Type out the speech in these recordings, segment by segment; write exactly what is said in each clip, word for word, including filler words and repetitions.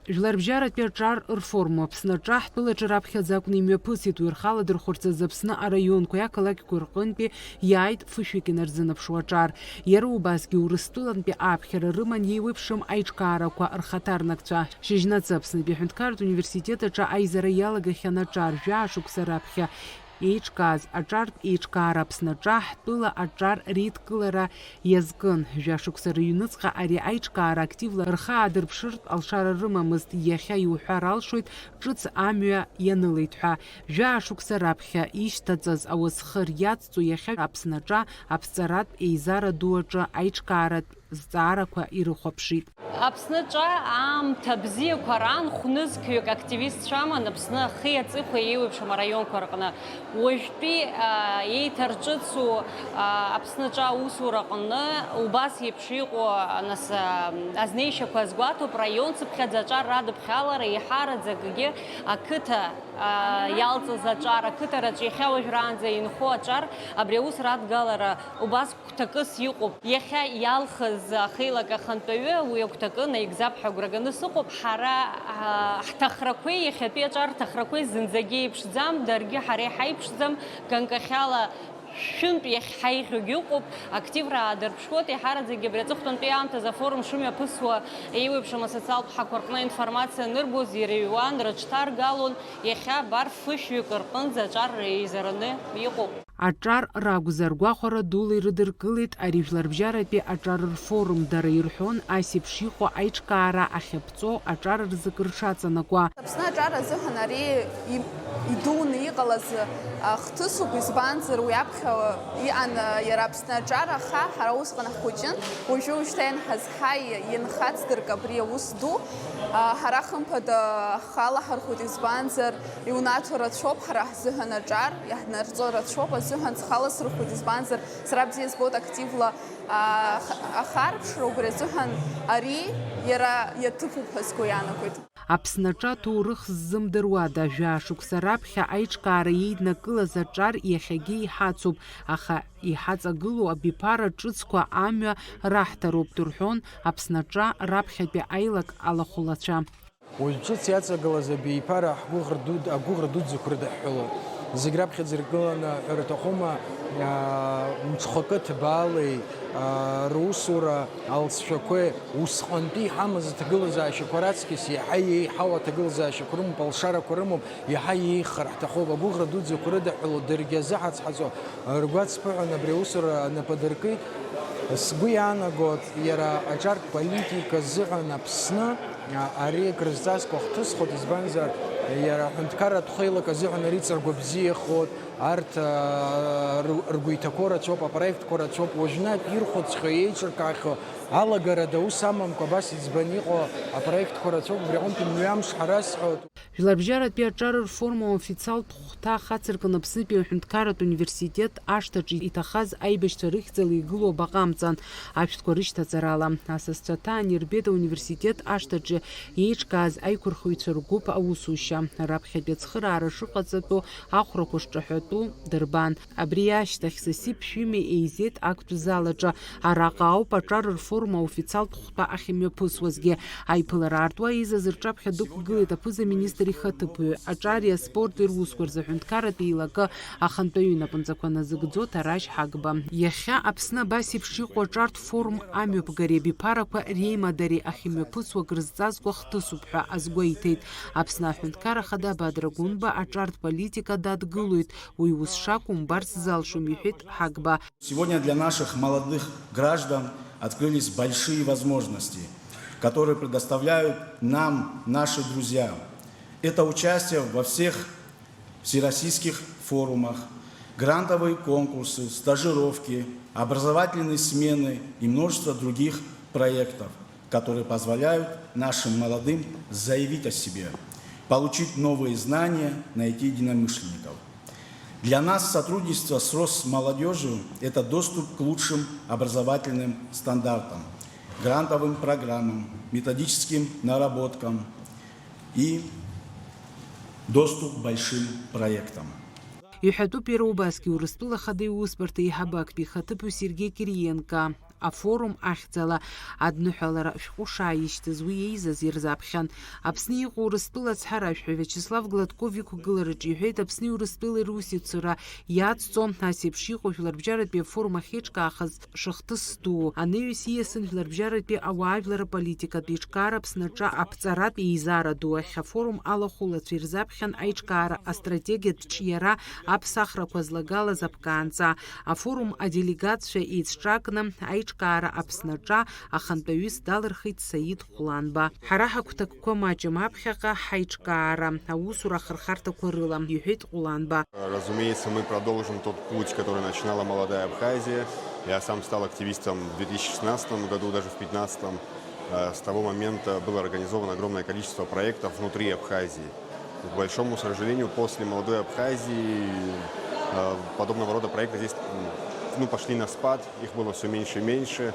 Жәларбжьаратәи аҿар рфорум Аԥсны аҿа ҳтәылаҿы раԥхьаӡа акәны имҩаԥысит, уи рхы аладырхәырц азы Аԥсны араионқәеи ақалақьқәеи рҟынтәи иааит фышәҩык инарзынаԥшуа аҿар. Иара убасгьы Урыстәылантәи аԥхьара рыман еиуеиԥшым аиҿкаарақәа рхаҭарнакцәа. Шьыжьнацы Аԥснытәи аҳәынҭқарратә университет аҿы аизара иалагахьан аҿар жәаа шықәса раԥхьа еиҿкааз аҿартә еиҿкаара Аԥсны аҿа ҳтәыла аҿар реидкылара иазкын. Жәа шықәса рыҩныҵҟа ари аиҿкаара активла рхы аадырԥшыртә алшара рымамызт, иахьа иуҳәар алшоит, ҿыц амҩа ианылеит ҳәа. Жәаа шықәса раԥхьа ишьҭаҵаз ауасхыр иацҵо иахьа Аԥсны аҿа аԥҵаратә еизара ду аҿы аиҿкааратә зҵаарақәа ирыхәаԥшит. Аԥсны аҿа аамҭа бзиақәа раан хә-нызқьҩык активистцәа аман Аԥсны ахи аҵыхәеи еиуеиԥшым араионқәа рҟны. Уажәтәи, а, еиҭарҿыцу, а, Аԥсны аҿы аусураҟны убас еиԥш иҟоу, а, нас, а, азнеишьақәа азгәаҭоуп, раион цыԥхьаӡа аҿар радыԥхьалара еиҳараӡакгьы ақыҭа, а, иалҵыз аҿар, ақыҭараҿ иахьа уажәраанӡа инхо аҿар, абри аус радгалара убас гәҭакыс иҟоуп. Иахьа иалхыз ахеилак ахантәаҩы уи агәҭакы наигӡап ҳәа агәра ганы сыҟоуп. Ҳара, а, ҳҭахрақәеи иахьатәи аҿар рҭахрақәеи зынӡагьы еиԥшӡам, даргьы ҳара иҳаиԥшӡам. Ганкахьала шәынтә иахьҳаиӷьугьы ыҟоуп, активра аадырԥшуеит, еиҳараӡакгьы абри аҵыхәтәантәи аамҭазы афорум шымҩаԥысуа еиуеиԥшым асоциалтә ҳақәа рҟны аинформациа анырбоз ирыҩуан, рыҽҭаргалон, иахьа абар фышәҩык рҟынӡа аҿар реизараны иҟоуп. Аҿар ракәзар, гәахәара дула ирыдыркылеит ари жәларбжьаратәи аҿар рфорум. Дара ирҳәон, ас еиԥш иҟоу аиҿкаара ахьаԥҵоу аҿар рзы кыр шаҵанакуа. Аԥсны аҿар азыҳәан ари и-, идуны иҟалаз, а, хҭысуп, избанзар, уи аԥхьа иҟан, а, иара Аԥсны аҿар, аха ҳара усҟан ҳхәыҷын, уажәы уажәшьҭа ианҳазҳаи, ианхацдырк абри аус ду, а, ҳара хымԥада ҳхы алаҳархәит, избанзар, иунаҭо рацәоуп ҳара ҳзыҳәан аҿар, иаҳнарҵо рацәоуп азыҳәан схы аласырхәит, избанзар, сара бзиа збоит активла, а, ах-, ахарԥшра, убри азыҳәан ари иара иаҭыԥуп ҳәа сгәы иаанагоит. Аԥсны аҿы аҭоурых ззымдыруада, жәаа шықәса раԥхьа аиҿкаара еиднакылаз аҿар иахьагьы иҳацуп, аха иҳаҵагылоу абиԥара ҿыцқәа амҩа раҳҭароуп, дырҳәон Аԥсны аҿа раԥхьатәи аилак алахәылацәа. Уажә ҿыц иаҵагылаз абиԥара ҳгәыӷра дуд-, агәыӷра дуӡӡақәа рыдаҳҳәалоуп. Зегь раԥхьаӡа иргыланы ҳәара аҭахума, аа, мҽхакы ҭбаалеи, аа, русура алҵшәақәеи, усҟантәи иҳамаз аҭагылазаашьақәа раҵкьыс иаҳа иеиҳау аҭагылазаашьақәа рымоуп, алшарақәа рымоуп, иаҳа иеиӷьхар ҳҭахуп, агәыӷра дуӡӡақәа рыдаҳәалоуп, даргьы азыҳаҵҳаҵо ргәацԥыҳәан абри аусура нап адыркит. Сгәы иаанагоит, иара аҿартә политика азыҳәан Аԥсны, а, ари акрызҵазкуа хҭысхоит, избанзар, иара аҳәынҭқарратә хеилак азыҳәан ари ҵаргәабзиахоит, арҭ, а, ру-, ргәы иҭақәоу рацәоуп, апроектқәа рацәоуп, уажәнатә ирхәыцхьоу, еиҿыркаахьоу алагарада ус амамкәа абас иӡбаны иҟоу апроектқәа рацәоуп, убри аҟынтә мҩамш ҳарасҳәоит. Жәларбжьаратәи аҿар рфорум аофициалтә хәҭа хацыркын Аԥснытәи аҳәынҭқарратә университет ашҭаҿы иҭахаз аибашьцәа рыхьӡала игылоу абаҟа амҵан ашәҭқәа рышьҭаҵарала. Асасцәа ҭаан ирбеит ауниверситет ашҭаҿы еиҿкааз аиқәырхыҩцәа ргәыԥ аусушьа. Раԥхьатәи ацхыраара шыҟаҵатәу, ахәрақәа шҿаҳәатәу дырбан. Абри ашьҭахь Сасиԥ Шәимеи еизеит актәи залаҿы. Араҟа ауп аҿар рфорум аофициалтә хәҭа ахьымҩаԥысуазгьы. Аиԥылара аартуа еизаз рҿаԥхьа дықәгылеит аԥыза-министр ихаҭыԥуаҩ, аҿари аспорти русқәа рзы аҳәынҭқарратә еилакы ахантәаҩы инапынҵақәа назыгӡо Ҭарашь Ҳагба. Иахьа Аԥсны абас еиԥш иҟоу аҿартә форум амҩаԥгареи абиԥарақәа реимадареи ахьымҩаԥысуа акрызҵазкуа хҭысуп ҳәа азгәеиҭеит. Аԥсны аҳәынҭқар ахада Бадра Гәынба аҿартә политика дадгылоит, уи ус шакәу мбарц залшом, иҳәеит Ҳагба. Сегодня для наших молодых граждан открылись большие возможности, которые предоставляют нам наши друзья. Это участие во всех всероссийских форумах, грантовые конкурсы, стажировки, образовательные смены и множество других проектов, которые позволяют нашим молодым заявить о себе, получить новые знания, найти единомышленников. Для нас сотрудничество с Росмолодёжью — это доступ к лучшим образовательным стандартам, грантовым программам, методическим наработкам и доступ к большим проектам. Иҳәатәуп иара убасгьы Урыстәыла Ахада Иусбарҭа еиҳабы актәи ихаҭыԥуаҩ Сергеи Кириенко. афорум ахьӡала адныҳәалара шәҟәы шааишьҭыз уи еизаз ирзаԥхьан. Аԥсны иҟоу Урыстәыла ацҳаражәҳәаҩ Виачеслав Гладков иқәгылараҿы иҳәеит Аԥсни Урыстәылеи русеицура иацҵо, ас еиԥш иҟоу жәларбжьаратәи афорум ахьеиҿкаахаз шыхҭыс ду, анаҩс ииасын жәларбжьаратәи ауаажәлар аполитикатә еиҿкаара Аԥсны аҿы аԥҵаратә еизара ду ахь афорум алахәылацәа ирзаԥхьан аиҿкаара астратегиатә ҿиара аԥсахрақәа злагалаз аԥкаанҵа. Афорум аделегатцәа еицҿакны аиҿкаара Аԥсны аҿы ахантәаҩыс далырхит Саид Ҟәланба. Ҳара ҳагәҭакқәа маҷым аԥхьаҟа ҳаиҿкаара аусура ахырхарҭақәа рыла, иҳәеит Ҟәланба. Разумеется, мы продолжим тот путь, который начинала «Молодая Абхазия». Я сам стал активистом в две тысячи шестнадцатом году, даже в пятнадцатом. Э, с того момента было организовано огромное количество проектов внутри Абхазии. К большому сожалению, после «Молодой Абхазии», э, подобного рода проекты здесь, м, ну, пошли на спад, их было все меньше и меньше.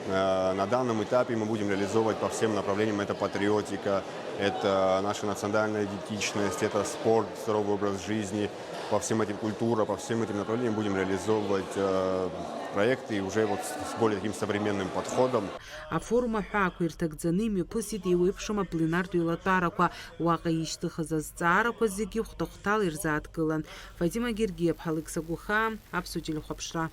Э, на данном этапе мы будем реализовывать по всем направлениям. Это патриотика, это наша национальная идентичность, это спорт, здоровый образ жизни. По всем этим, культура, по всем этим направлениям будем реализовывать, э, проекты и уже вот с, с более таким современным подходом. Афорум аҳәаақәа ирҭагӡаны имҩаԥысит еиуеиԥшым апленартә еилатәарақәа. Уаҟа ишьҭыхыз азҵаарақәа зегьы хәҭа-хәҭала ирзааҭгылан. Фатима Гергиаԥҳа, Алықьса Гәыхаа, Аԥсуа телехәаԥшра.